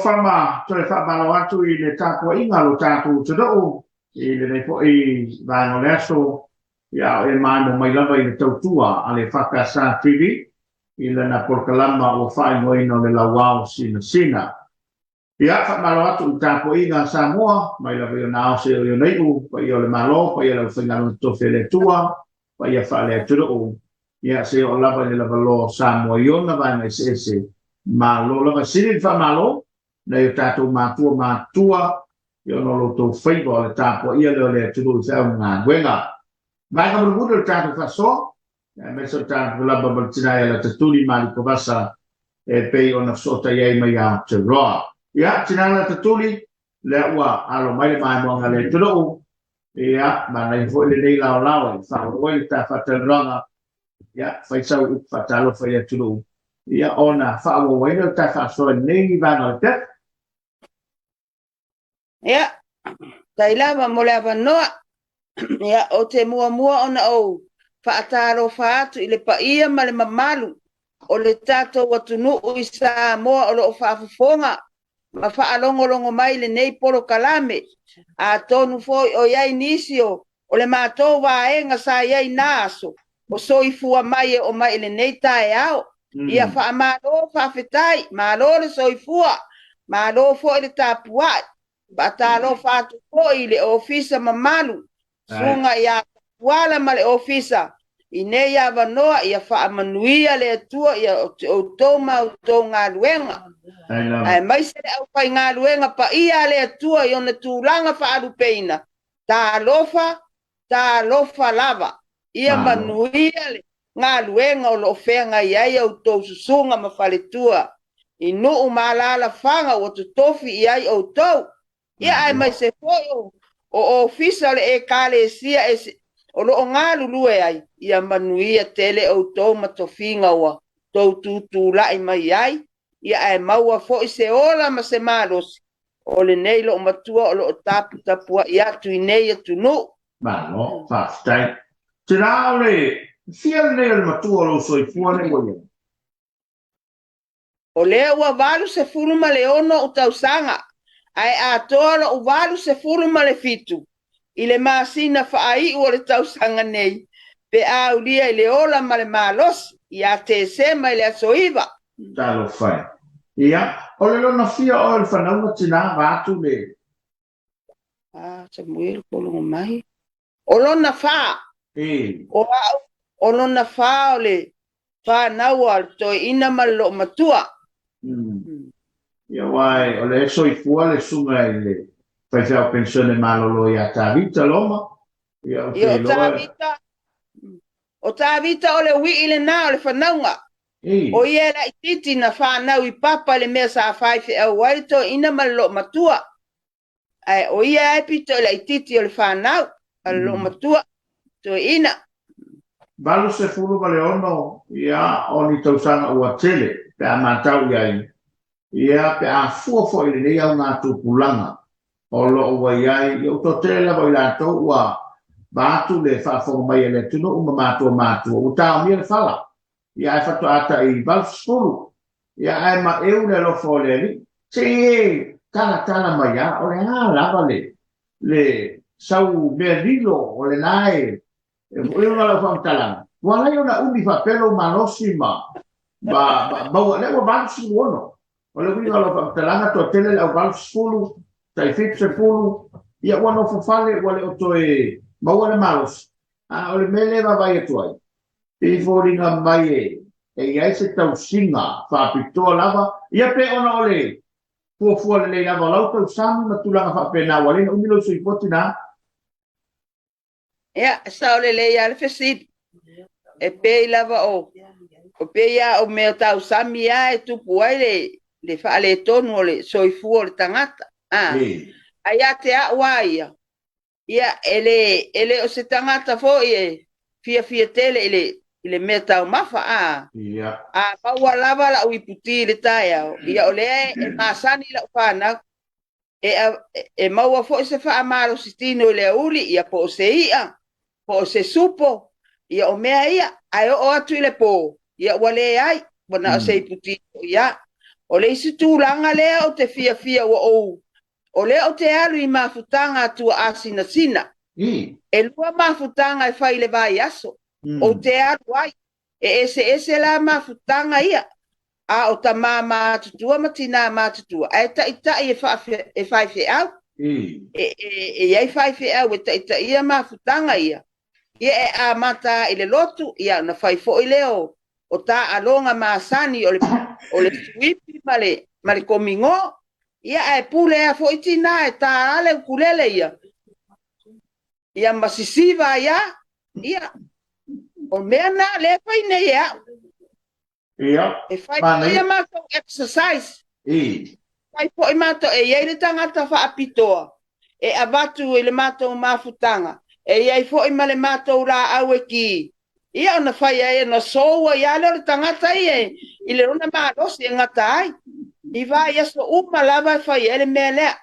Faatalofa ma toe faamalo atu i le tapuaiga a lo tatou atunuu i lenei foi vaega o le aso, ia a o e maemo mai lava i le tautua a le EFKS TV i lana polokalama ua faaigoaina o le Lauao Sinasina. Ia, faamalo atu i le tapuaiga a Samoa, mai lava i ona ao seia oo i ona iu, paia o le Malo, paia o le aufaigaluega totofi a le Atua, paia faale-atunuu, ia, seia oo lava i le lavaloa o Samoa i ona vaega eseese. Malo lava. E sili le faamalo nai o tatou matua matutua, ia ona o lo outou faiva o le tapuaia lea o le atunuu i feau ma galuega. Vaega mulimuli o le tatou faasoa, aemaise o le tatou lava ma le tina ia Latatuli Malikovasa e pei ona fesootai ai mai Aotearoa. Ia, tina Latatuli, lea ua alo mai le maimoaga a le atunuu, ia, manaia foi lenei laolao e faaauau ai le ta faatalanoaga, ia, fai sau upu faatalofa i le atunuu, ia, ona faaauau ai lea o le ta faasoa i lenei vaega o le pepa. Ia, tai lava mo le avanoa. Ia, ou te muamua ona ou faatalofa atu i le paia ma le mamalu o le tatou atunuu i Samoa o lo o faafofoga ma faalogologo mai i lenei polokalame. Atonu foi o i ai nisi o le matou vaega sa i ai i na aso o soifua mai e oo mai i lenei taeao. Ia faamalo faafetai, malo le soifua, malo foi le tapuai. Faatalofa atu foi i le Ofisa mamalu, Susuga ia Tuala ma le Ofisa i nei avanoa, ia faamanuia le Atua ia outou ma outou galuega, aemaise le aufaigaluega paia a le Atua i ona tulaga faalupeina. Talofa, talofa lava, ia manuia le galuega o lo o feagai ai a outou susuga ma faletua i nuu ma alaalafaga ua totofi i ai outou, ia aemaise foi o ofisa o le Ekalesia o lo o galulue ai, ia manuia tele outou ma tofiga ua outou tutulai mai ai, ia ae maua foi se ola ma se malosi o lenei loomatua o lo o taputapuai atu i nei atunuu. Malo, faafetai. Tina o le fia lenei o le matua o lou soifua nei ua i ai? O lea ua 86 ou tausaga, ae atoa lou 87 i le masina faaiu o le tausaga nei, pe a aulia i le ola ma le malosi, ia Tesema i le aso 9. Talofa e. Ia, o le lona fia oe o le fanauga tina, vaeatu le. A, Samuel Kologomahi. O lona fa. E. O au, o lona fa o le fanau a le toeaina ma le loomatua. Ia, aua o lea e soifua le susuga i le faifeau penisione malolo ia Tavita Loma. Ia, ou te Ia, o iloa. Tavita, o Tavita o le uii lena o le fanauga. Ei. O ia e laitiiti na fanau i Papa i le mea sa faifeau ai le toeaina ma le loomatua. Ae o ia e pito i laitiiti o le fanau a le loomatua, toeaina. 86, ia, o ni tausaga ua tele pe a matau i ai, ia, pe a fua foi i lenei augatupulaga o lo o ua i ai, ia, ua toatele lava o i latou ua vaatu le faafofoga mai a le atunuu ma matua matua, ua taomia le fala, ia, ae faatoa tai 80, Ia, ae maeu le alofa o le Alii. Se i e talatala mai a, o le a lava le, le sau mea lilo o lena e, e uiga lau faamatalaga, ua ala ai ona umi faapea lou malosi ma, ma, ma maua, lea ua 86. O le uiga o lau faamatalaga, toatele le au 80, tai 70, ia ua nofo fale, ua le o toe maua le malosi. A o le mea lea e vaavaai atu ai, E foliga mai e i ai se tausiga faapitoa lava, ia pe ona o le fuafua lelei lava o lau tausami ma tulaga faapena, ua le na umi lou soifua tina. Ia, sao lelei lava le fesili. E pei lava o, o pei lava o mea tausami lava e tupu ai le, le faaletonu o le soifua o le tagata. A, a ia te au lava ia, Ia, e le, e le o se tagata foi e fiafia tele i le, i le mea taumafa, a. Ia. A maua lava la'u iputi i le taeao, ia o lea e masani la'u fanau. E, e maua foi se faamalositino i le aoauli, ia po o se i'a, po o se supo, ia o mea ia. Ae oo atu i le po, ia ua leai, ua na o se iputi foi lava. O le isi tulaga lea ou te fiafia ua ou, o lea ou te alu i mafutaga a Tuaasinasina. E lua mafutaga e fai i le vaiaso. Ou te alu ai. E eseese la mafutaga ia, a o tama matutua ma tina matutua, ae taitai e faifeau. E i ai faifeau e taitaia mafutaga ia, ia e amata i le lotu, ia ona fai foi lea o taaloga masani o le suipi ma le komigo, ia ae pule lava foi tina e ta le ukulele ia, ia ma sisiva ai lava, ia, o mea na lea e fai nei e au. E fai foi a matou exercise. Fai foi matou, e i ai le tagata faapitoa e avatu i le matou mafutaga, e i ai foi ma le matou laau e ki, ia ona fai ai, ona sou ai lava lea o le tagata ia i le lona malosi e gata ai. I vaiaso uma lava e fai ai le mea lea,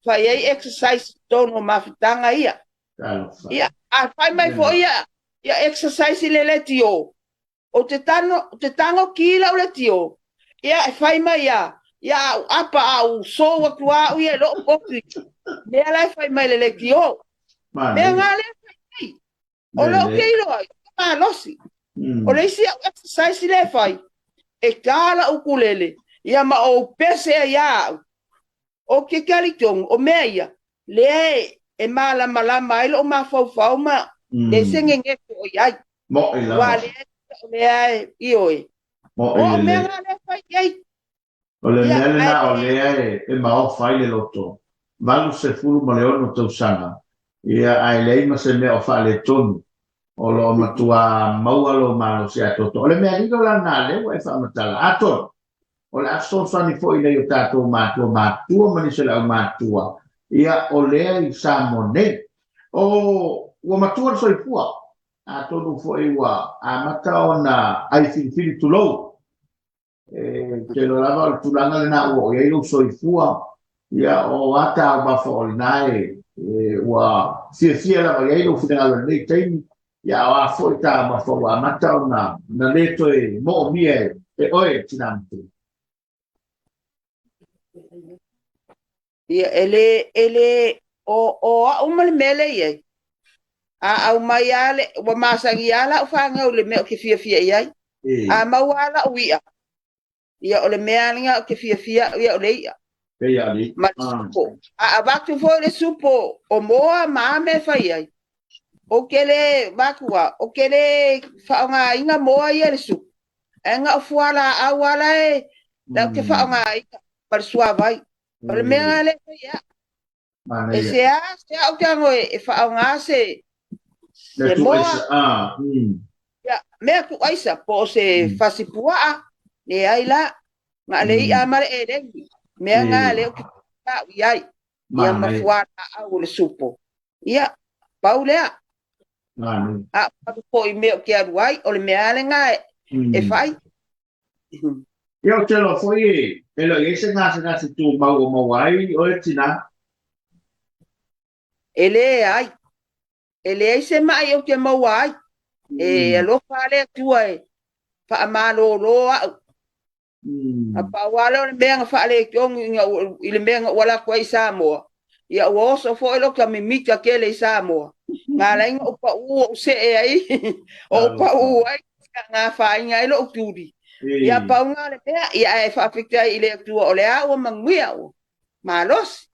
fai ai exercise i totonu o mafutaga ia. Ia, a fai mai foi ia exercise i le leitio, ou te tago ki lau leitio, ia e fai mai ia, ia au apa au sou atu au ia i lou poki, mea la e fai mai le leitio. Mea ngā lea fai mai. O lou ke iloa, malosi. O le isi au exercise le fai, e tā lau ukulele, ia ma ou pese ai au. O ke talitonu, o mea ia, lea e malamalama ai lou mafaufau ma le se gegefo o i ai. Ua lea, lea e ioe. O mea ngā lea fai i ai. O le mea lena o lea e maofa ai le loto. 86 tausaga. Ia, ae leai ma se mea o faaletonu. O loo matua maua lou malosi atoatoa. O le mea lilo la lena lea ua e faamatala. Atonu, o le a fesoasoani foi i nai o tatou matua matutua ma nisi o le aumatua, ia, o lea i Samoa nei. O, ua matua le soifua. Atonu foi ua amata ona ai filifili tulou. E te iloa lava o le tulaga lena ua oo i ai lou soifua, ia o a taumafa o lena e ua fiafia lava i ai lou finagalo i lenei taimi, ia o a foi taumafa ua amata ona le toe moomia e oe e tina matua. Ia, e le, e le, o au ma le mea lea e i ai, a aumai lava le, ua masani lava lau fanau i le mea ou te fiafia i ai. A maua lava lau i'a, ia o le mea lena ou te fiafia au ia o le i'a. Ma le supo. A avatu foi le supo o moa ma a mea e fai ai, ou te le avatu lava, ou te le faaaogaina moa ia i le supo. Ae na o fualaau lava la e, la ou te faaaogaina ma le suavai. O le mea lena lea e fai e au. E se a, se a ou te tago e faaaoga se moa, ia, mea tuuaisa, po o se fasi puaa, leai la, na o le i'a ma le elegi, mea na lea ou te tau i ai, ia ma fualaau o le supo. Ia, pau lea. A ou alu foi i mea ou te alu ai, o le mea lava lena e fai. Ia, ou te iloa foi e le o i ai se gasegase tumau o maua ai oe tina. E leai. E leai se ma'i ou te maua ai. E alofa lava le Atua e faamalolo au. A pau lava lea o le mea na faaletonu i le mea na ou alu atu ai i Samoa, ia ua oso foi lota mimita tele i Samoa. Na ala ai ona ou pau ou see ai, ou pau ai, na afaina ai lou tuli. Ia pau na le mea, ia ae faafetai i le Atua o lea ua manuia, ua malosi.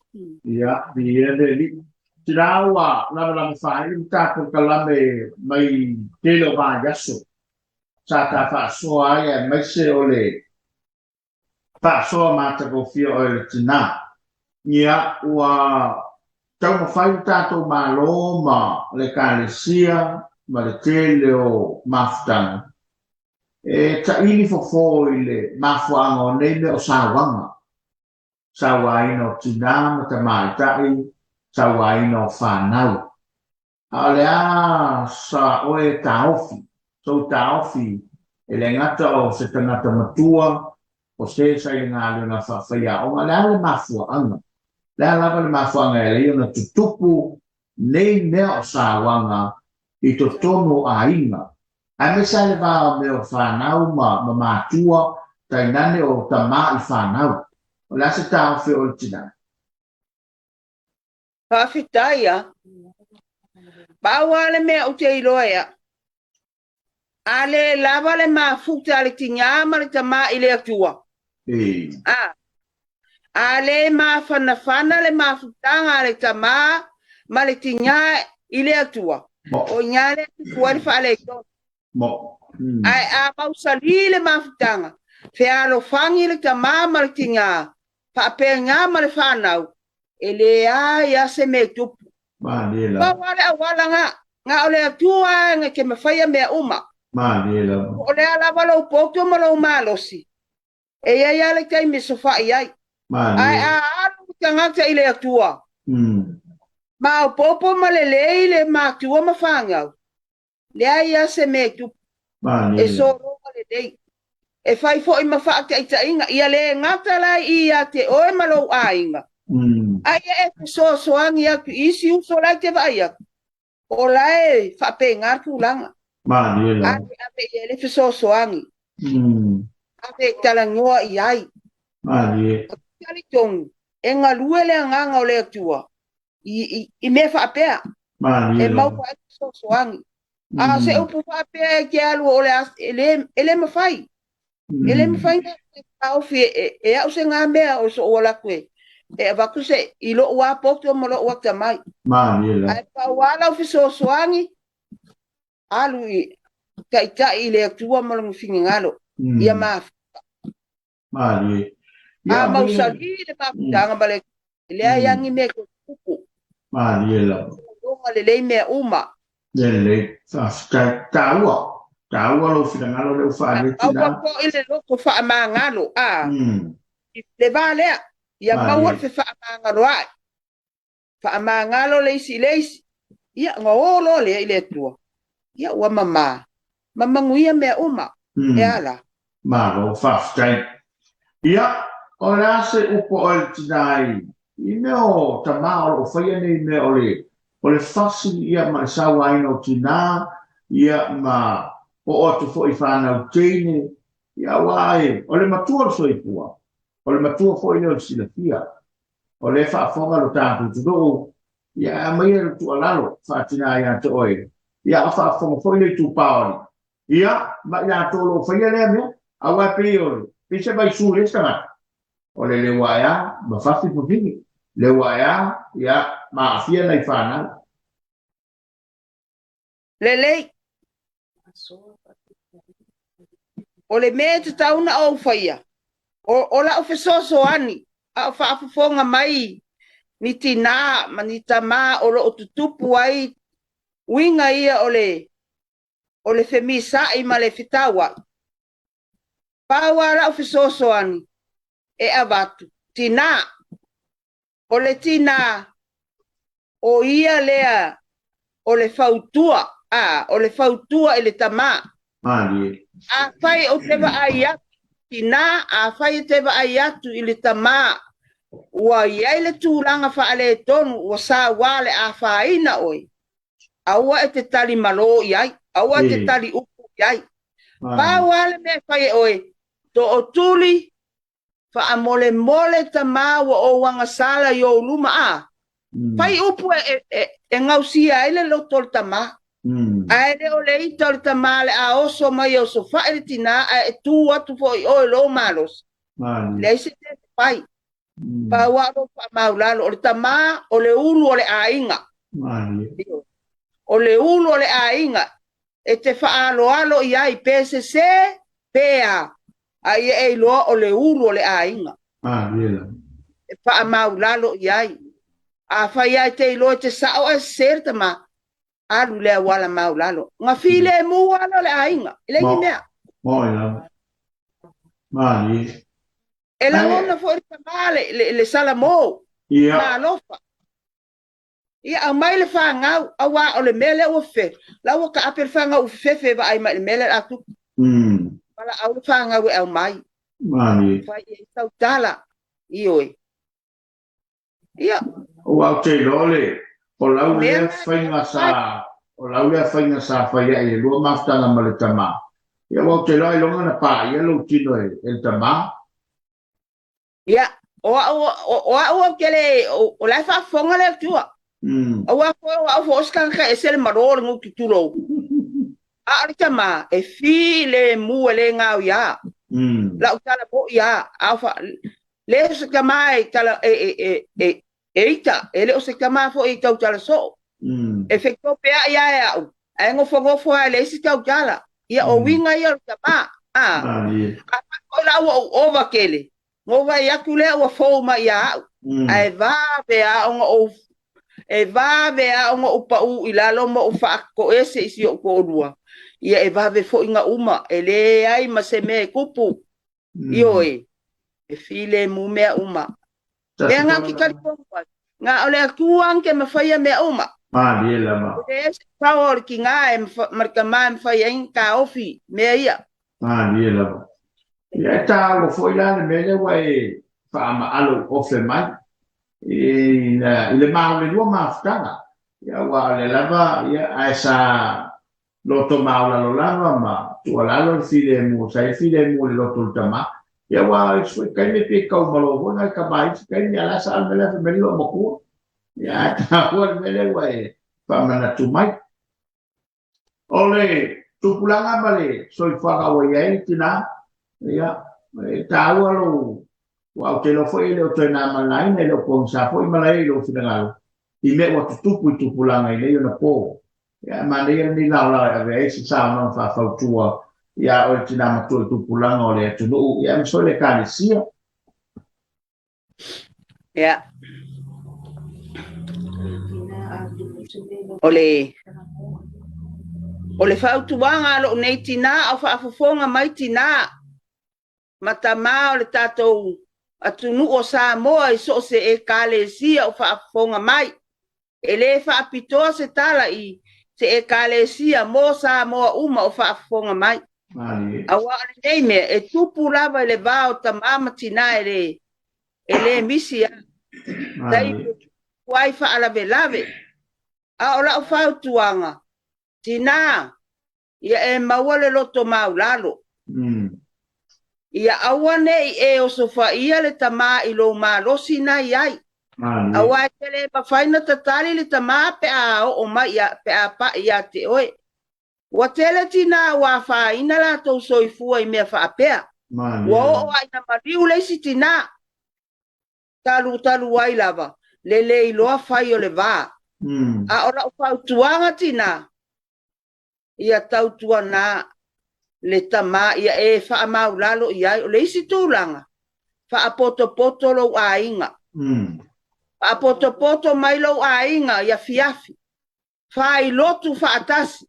Ia, viia le Alii. Tina ua lavalava faaiu le tatou kalame mai tele o vaiaso sa ta faasoa ai aemaise o le faasoa matagofie oe le tina. Ia, ua taumafai le tatou Malo ma le Ekalesia ma le tele o mafutaga e taili fofo i le mafuaaga o nei mea o sauaga, sauaina o tina ma tamaitai, sauaina o fanau. A o le a sa oe taofi, sou taofi e le gata o se tagata matua, o se sa i le galuega faafaiaoga, o le a le mafuaaga? Le a lava le mafuaaga e ala ai ona tutupu nei mea o sauaga i totonu o aiga, aemaise lava le va o mea o fanau ma matua, tainane o tamā i fanau. O le a se taofi o oe tinā? Faafetai a. Pau lava le mea ou te iloa ea, a le lava le mafuta a le tiga ma le tama i le Atua, a, a le mafanafana le mafutaga a le tama ma le tiga i le Atua, o i ina lea e tupu ai le faaletonu. Ae a mausali le mafutaga, fealofani le tama ma le tiga, faapena ma le fanau, e leai lava se mea e tupu. Pau lava le auala na, na o le Atua e te mafaia mea uma. Po o le a lava lou poto ma lou malosi, e i ai lava le taimi e sofai ai. Ae a alu le tagata i le Atua, maopoopo ma lelei le matua ma fanau, Leai lava se mea e tupu. E sologa lelei. E fai foi ma faataitaiga, ia le gata la i ia te oe ma lou aiga, a ia e fesoasoani atu i isi uso la e te vaai atu, o la e faapena le tulaga. Ave ave i ai le fesoasoani. Ave e talanoa i ai. Ou te talitonu, e galue le agaga o le Atua i mea faapea e maua ai fesoasoani. A o se upu faapea e te alu o le a, e le, e le mafai. E le mafai ona taofi e au se ga mea o so'u alu atu e e avatu se i lo'u a poto ma lo'u atamai. Ae pau lava lau fesoasoani, alu i taitai i le Atua ma lona finagalo, ia mafuta. Malie. A mausali le mafutaga ma le e leai lava ni mea e toe tupu. Malie lava. Sologa lelei mea uma. Lelei. Faafetai. Taua. Taua lou finagalo lea ua faaalia tina. Maua foi le loto faamagalo, a. I le va lea, ia maua le fefaamagaloa'i. Faamagalo le isi i le isi. Ia, ona o loa lea i le Atua. Ia, ua mama, ma manuia mea uma. E a la? Malo, faafetai. Ia, o le a se upu a oe le tina i, i mea o tama o lo o faia nei mea o le, o le fasi ia ma le sauaina o tina, ia ma oo atu foi i fanau teine, ia aua e, o le matua o le soifua, o le matua foi lea o le silafia. O lea e faafofoga lo tatou atunuu, ia e aumaia le tuualalo faatina ia te oe, ia a o faafofoga foi le itupa o alii, ia ma i latou o lo o faia lea mea, aua e pei o le, pei se vaisu i le isi tagata, o le leu ae a, ma fafi fafine, leu ae a, ia, ma aafia nai fanau. Lelei. O le mea e tatau ona ou faia, o, o la'u fesoasoani a o faafofoga mai ni tinā ma ni tamā o lo o tutupu ai uiga ia o le, o le femisa'i ma le fetaua'i. Pau lava la'u fesoasoani e avatu, tinā, O le tinā, o ia lea o le fautua, ā, o le fautua i le tamā. Mālie. Afai ou te vaai atu, tinā, afai e te vaai atu i le tamā, ua i ai le tulaga faaletonu ua sauā le afaina oe, aua e te tali malō i ai, aua e te tali upu i ai. Pau lava le mea e fai e oe, tootuli, Faamolemole tamā ua ou agasala i ou luma a fai upu e gausia ai le loto o le tamā. Ae le o le ita o le tamā le a oso mai e osofaʻi le tinā ae e tū atu foi i oe lou malosi. Leai se mea e fai. Pau lava o lou faamaulalo o le tamā o le ulu o le aiga. O le ulu o le aiga e te faaaloalo i ai pe sesē pe a, a ia e iloa o le ulu o le aiga. E faamaulalo i ai. Afai lava e te iloa e te sao ae sesē le tama, alu i le auala maulalo. Na filemu lava lea o le aiga, e leai ni mea. E lagona foi le tama le salamo, ma alofa. Ia aumai le fanau, auā o le mea lea ua fefefe, la ua taape le fanau ua fefefe e vaai mai i le mea lea o le a tupu. Valaau le fanau e aumai. Fai i ai sau tala, ioe. Ia. Aua ou te iloa le, o lau lea faiga sa, o lau lea faiga sa fai ai i le lua mafutaga ma le tama. Ia, aua ou te iloa ailoga na paia lou tino e le tama. Ia, o au, o au ou te le, o la e faafofoga le Atua. Aua foi o au foi o se tagata e ese le malo o le gutu tulou. A o le tama, e filemu e le gaoia. Lau tala moʻi a, a o fa, le o se tama e tala, e, e, e, e, e ita, e le o se tama foi e tautala soo. E fetopeai a e au, ae nofonofo lava e leai se tautala. Ia, o uiga ia o le tama. A, afai foi la ua ou ova tele, ona ou vaai atu lea ua fou mai ia au. Ae vave lava ona ou e vave lava ona ou pau i lalo ma ou faatoese i si ou toalua. Ia e vave foi ona uma, e leai ma se mea e tupu. Ioe, e filemu mea uma. Lea na ou te talitonu ai, na o le Atua na te mafaia mea uma. Malie lava. E leai se power o le tinā e ma le tamā e mafai ai ona taofi mea ia. Malie lava. Ia e taua foi la le mea lea ua e faamaalo ofe mai i le ma o le lua mafutaga. Ia aua o lea lava ia ae sa loto maualalo lava ma tuualalo le filemu, sa i ai le filemu i le loto o le tama. Ia aua o isi foi taimi e pei tau malo foi nai tama i isi taimi, a o le a sao le mea lea fai mai le loomatua. Ia ae taua le mea lea ua e faamanatu mai. O le tupulaga ma le soifuaga ua i ai le tina, ia, e taua lou, aua ou te iloa foi e le o toe na malaina, e le o pogisa foi malaia i lou finagalo, i mea ua tutupu i tupulaga i nei ona po. Ia, e manaia lenei laolao e ave ai se saunoaga faafautua ia oe le tina matua i tupulaga o le atunuu, ia aemaise foi le Ekalesia. Ia. O le O le fautuaga a lou nei tinā a o faafofoga mai tinā ma tamā o le tatou atunuu o Samoa i so o se Ekalesia o faafofoga mai, e le faapitoa se tala i se Ekalesia mo Samoa uma o faafofoga mai. Aua o lenei mea e tupu lava i le va o tamā ma tinā e le, e le misi lava. Taimi e tupu ai faalavelave. A o lau fautuaga, tinā, ia e maua le loto maulalo. Ia aua ne i e osofaia le tamā i lou malosi na i ai. Aua e te le mafai na tatali le tamā pe a oo mai pe a paʻi ia te oe. Ua tele tinā ua afaina latou soifua i mea faapea. Ua oo lava ina maliu le isi tinā. Talu talu ai lava le le iloa fai o le va. A o lau fautuaga tinā, ia tautuana le tamā ia e faamaulalo i ai. O le isi tulaga, faapotopoto lou aiga. Faapotopoto mai lou aiga i afiafi. Faailotu faatasi.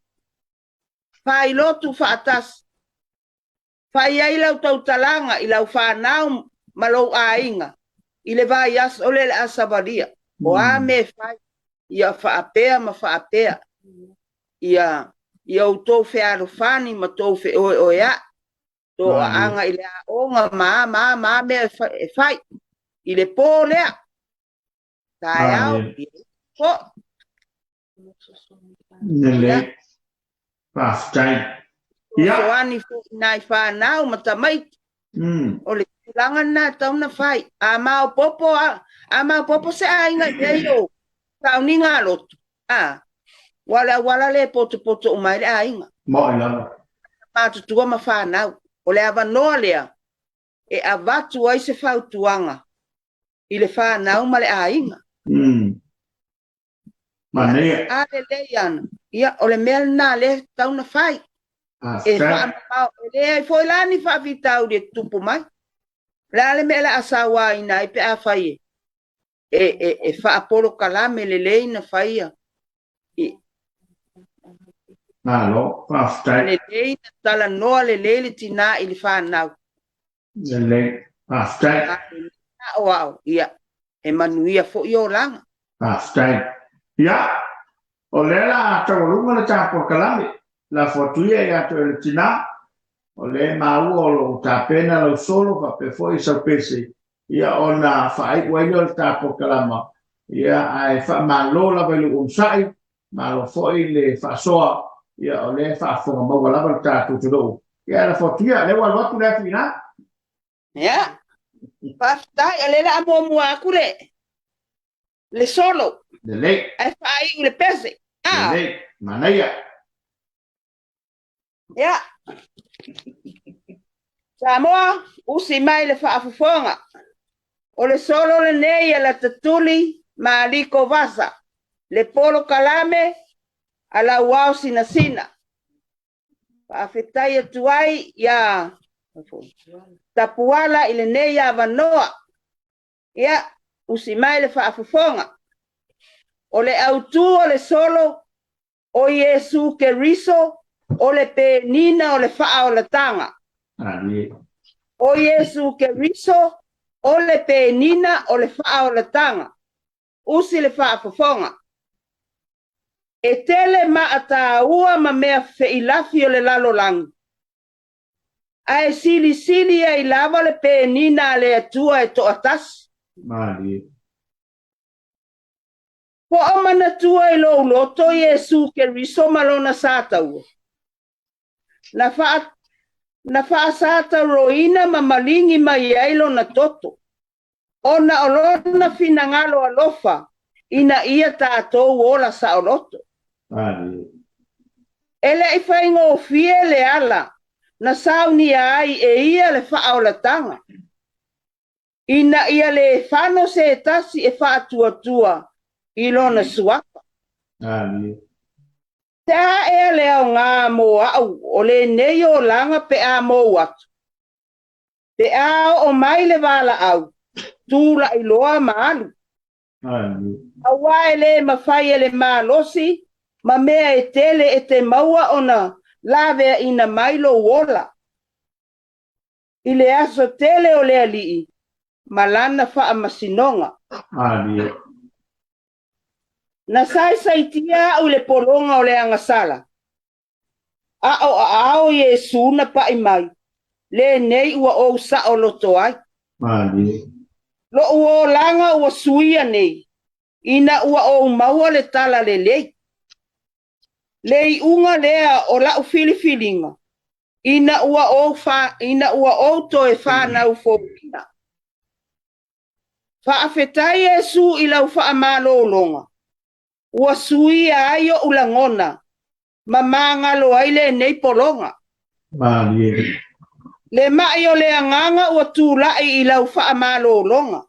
Faailotu faatasi. Fai ai lau tautalaga i lau fanau ma lou aiga i le vaiaso lea o le a savalia. O a mea e fai, ia faapea ma faapea. Ia, ia outou fealofani ma tou feoeoeaʻi, toaaga i le aoga ma a ma a ma a mea e fai i le po lea. Taeao, ia foi. Lelei. Faafetai. Ia. Fesoasoani foi i nai fanau ma tamaiti. O le tulaga lena e tatau ona fai. A maopoopo a, a maopoopo se aiga i mea ia o sauniga a lotu, a, ua o le auala lea e potopoto uma ai le aiga. Moʻi lava. Matutua ma fanau. O le avanoa lea e avatu ai se fautuaga i le fanau ma le aiga. Manaia. A lelei ana, ia, o le mea lena lea e tatau ona fai. E faamamao, e leai foi la ni faafitauli e tutupu mai. O le a le mea o le a sauaina ai pe afai e, e, e, e faapolokalame lelei na faia. I, Malo, faafetai. Lelei na talanoa lelei le tinā i le fanau. Lelei, faafetai. A lelei aoao, ia, e manuia foi olaga. Faafetai. Ia, o lea la a taualuga le ta polokalame, lafo atu ia ia te oe le tinā, o lea e maua o lo o tapena lau solo faapea foi sau pese, ia ona faaiu ai lea o le ta polokalama, ia ae faamalo lava i lou onosai, malo foi le faasoa, ia o lea e faafofoga maua lava le tatou atunuu. Ia, lafo atu ia, lea ua alu atu le atu i ina. Ia, faafetai, o lea o le a muamua atu le le solo. Lelei. Ae faaiu le pese. Ah. Lelei, manaia. Ia. Samoa, usi mai le faafofoga. O le solo lenei a Latatuli ma Aliko Vasa, le polokalame a lau ao sinasina. Faafetai atu ai ia Tapuala i lenei avanoa. Ia, usi mai le faafofoga. O le autu o le solo, o Iesu Keriso, o le penina o le faaolataga. O Iesu Keriso, o le penina o le faaolataga. Usi le faafofoga. E tele maa taua ma mea feilafi o le lalolagi, ae silisili ai lava le penina a le Atua e toatasi. Malie. Po o manatua i lou loto Iesu Keriso ma lona sataua. Na faa na faasatauroina ma maligi mai ai lona toto, ona o lona finagalo alofa ina ia tatou ola saoloto. E le i faigofie le ala na saunia ai e ia le faaolataga, ina ia le fano se tasi e faatuatua i lona suafa. Se a ea le aoga mo au o lenei olaga pe a mou atu? Pe a oo mai le valaau, tulai loa ma alu. Aua e le mafai e le malosi ma mea e tele e te maua ona laveaina mai lou ola i le aso tele o le Alii ma lana faamasinoga. Na saisaitia au i le pologa o le agasala, a o aao Iesu na pai mai, lenei ua ou saoloto ai. Lou olaga ua suia nei, ina ua ou maua le tala lelei. Le iuga lea o lau filifiliga, ina ua ou, fa, ina ua ou toe fanau fouina. Faafetai Iesu i lau faamalologa, ua suia ai oʻu lagona ma magalo ai lenei pologa. Malie. Le mai o le agaga ua tulai i lau faamalologa.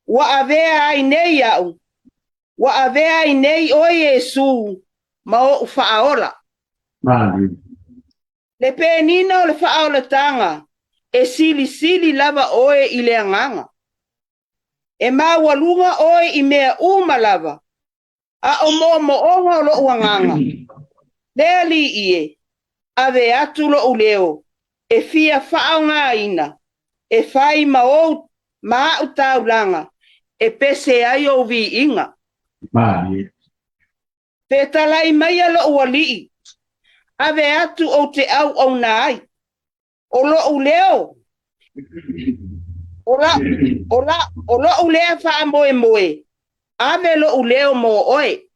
Ua avea ai nei au, ua avea ai nei oe Iesu ma oʻu faaola. Malie. Le penina o le faaolataga e silisili lava oe i le agaga. E maualuga oe i mea uma lava, a o moomooga o lou agaga. Le Alii e, ave atu lou leo e fia faaaogaina e fai ma ou ma au taulaga e pese ai ou viiga. Malie. Fetalai maia lou alii, ave atu ou te auauna ai. O lou leo, o la, o la, o lou lea faamoemoe, ave lou leo mo oe.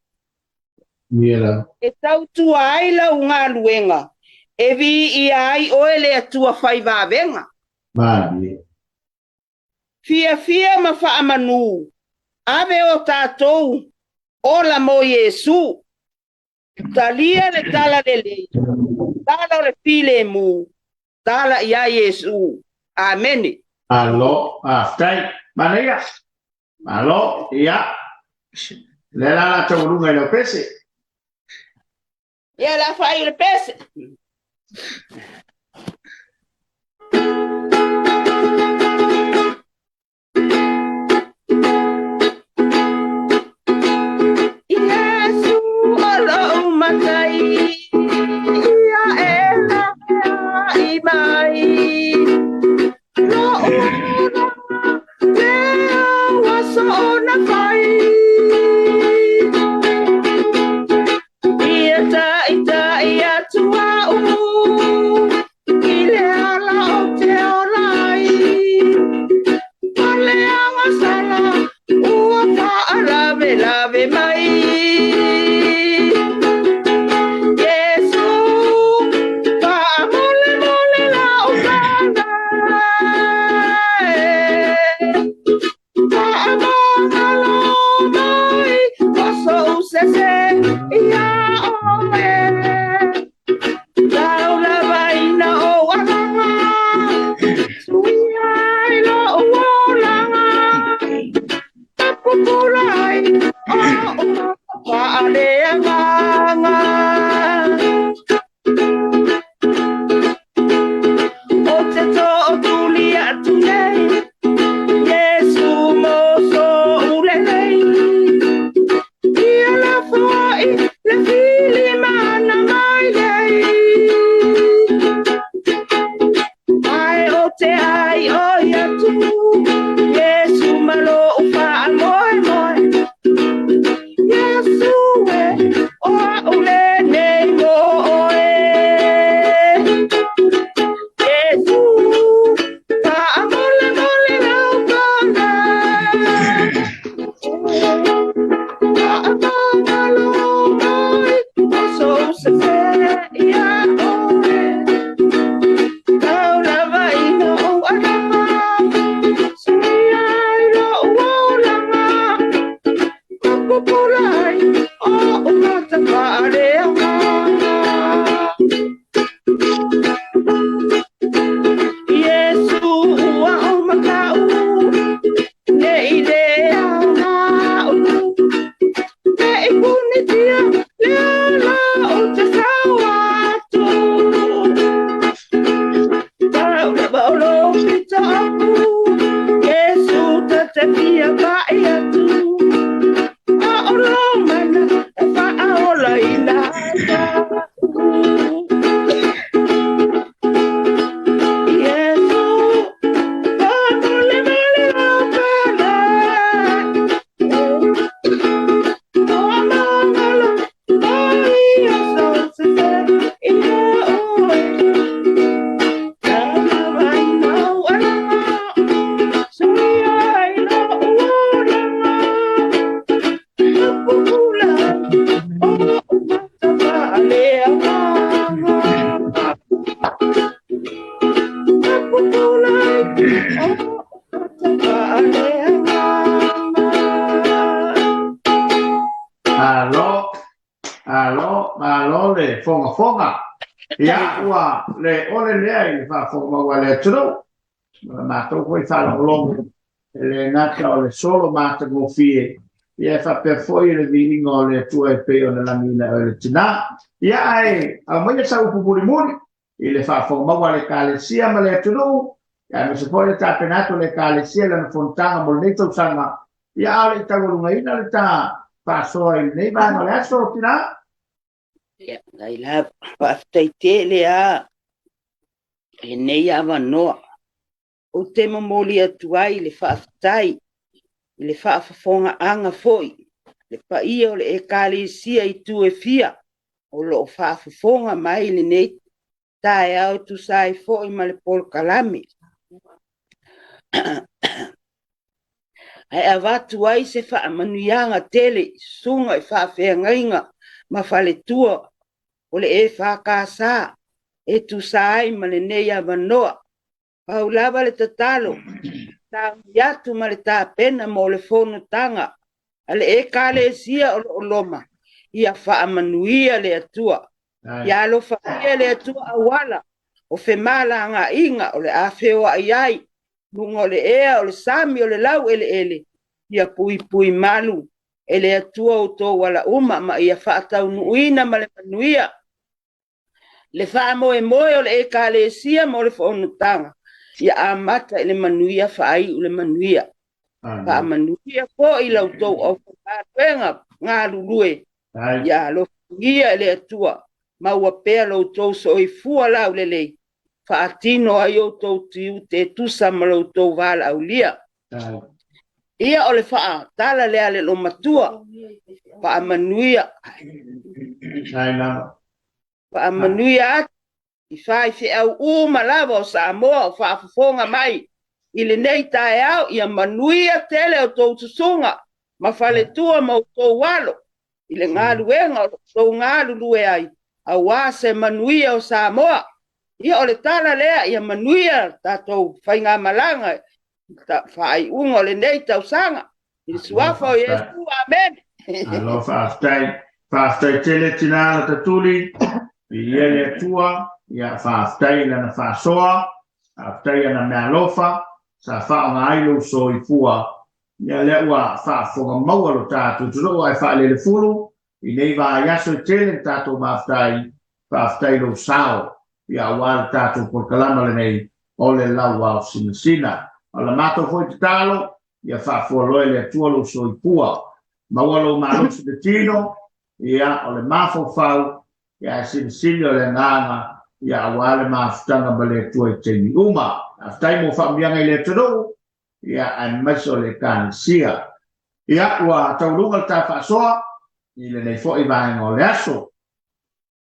Ia. E tautua ai lau galuega, e viia ai oe le Atua fai vavega. Malie. Fiafia ma faamanu, ave o tatou ola mo Iesu. Talia le tala lelei, tala o le filemu, tala ia Iesu. Amene. Malo, faafetai. Manaia. Malo, ia. Le la la taualuga i lau pese. Ia la faaiu le pese. Iesu o lou matai, ia e laveai mai. Lou ola lea ua soona fai. Ia taitai atu au i le ala o te ola ai. Ma le agasala ua faalavelave mai. Iesu, faamolemole fia pai atu, a o lou mana e faaolaina ai au. Iesu, faamolemole lau pele, Malo, malo, malo le fogafoga. Ia, ua le ole lea i le faafofoga maua a le atunuu. Ma le matou foi faalogologo, e le gata o le solo matagofie, ia e faapea foi le viiga o le Atua e pei ona lagiina e oe le tina. Ia, ae aumaia sau upu mulimuli i le faafofoga maua a le Ekalesia ma le atunuu, aemaise foi le tapena atu a le Ekalesia i lana fonotaga mo lenei tausaga, ia a o le i taualugaina le ta faasoa i lenei vaega o le aso, tina. Ia, nai la, faafetai tele lava i lenei avanoa. Ou te momoli atu ai le faafetai i le faafofogaaga foi le paia o le Ekalesia i itu e fia o lo o faafofoga mai i lenei taeao e tusa ai foi ma le polokalame. Ae avatu ai se faamanuiaga tele i susuga i faafeagaiga ma faletua o le EFKS e tusa ai ma lenei avanoa. Pau lava le tatalo, taui atu ma le tapena mo le fonotaga a le Ekalesia o lo o loma, ia faamanuia le Atua. Ia alofagia le Atua auala o femalagaaiga o le a feoai ai luga o le ea, o le sami, o le laueleele, ia puipui malu e le Atua outou ala uma ma ia faataunuuina ma le manuia le faamoemoe o le Ekalesia mo le fonotaga, ia amata i le manuia faaiu le manuia. Faamanuia foi la outou aufaigaluega galulue, ia alofagia e le Atua, maua pea lo outou soifua laulelei, faatino ai outou tiute e tusa ma lo outou valaaulia. Ia o le faatala lea a le loomatua, faamanuia. Faamanuia atu i faifeau uma lava o Samoa o faafofoga mai i lenei taeao, ia manuia tele outou susuga ma faletua ma outou alo i le galuega o lo o outou galulue ai aua se manuia o Samoa. Ia o le tala lea, ia manuia tatou faigamalaga i faaiuga o lenei tausaga. I le suafa o Iesu, amene. Alo, faafetai. Faafetai tele tina la tatuli, viia le Atua, ia faafetai i lana faasoa, faafetai i ana meaalofa, sa faaaoga ai lou soifua, ia lea ua faafofoga maua lo tatou atunuu ae faalelefulu i nei vaiaso e tele le tatou maftai, faafetai lou sao, ia aua le tatou polokalama lenei o le Lauao Sinasina. O la matou foi tatalo, ia faafualoe le Atua lou soifua, maua lou malosi le tino, ia o le mafaufau, ia ae silisili o le agaga, ia aua le mafutaga ma le Atua i taimi uma. Faafetai mo faamanuiaga i le atunuu, ia aemaise o le Ekalesia. Ia ua tauluga le ta faasoa i lenei foi vaega o le aso.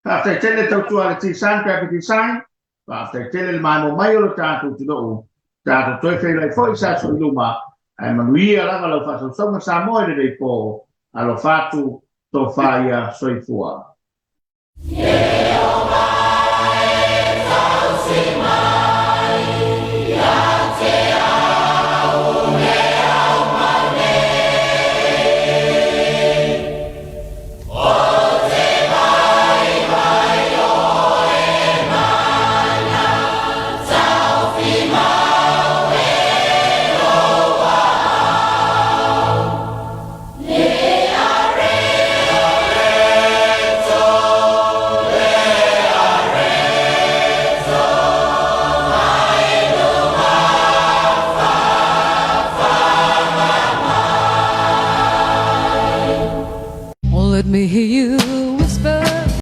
Faafetai tele le tautua a le T-Sign Graphic Design. Faafetai tele le maemo mai o le tatou atunuu. Tatou toe feiloai foi i se aso i luma. Ae manuia lava lau faasausauga Samoa i lenei po. Alofa atu, tofa ia, soifua.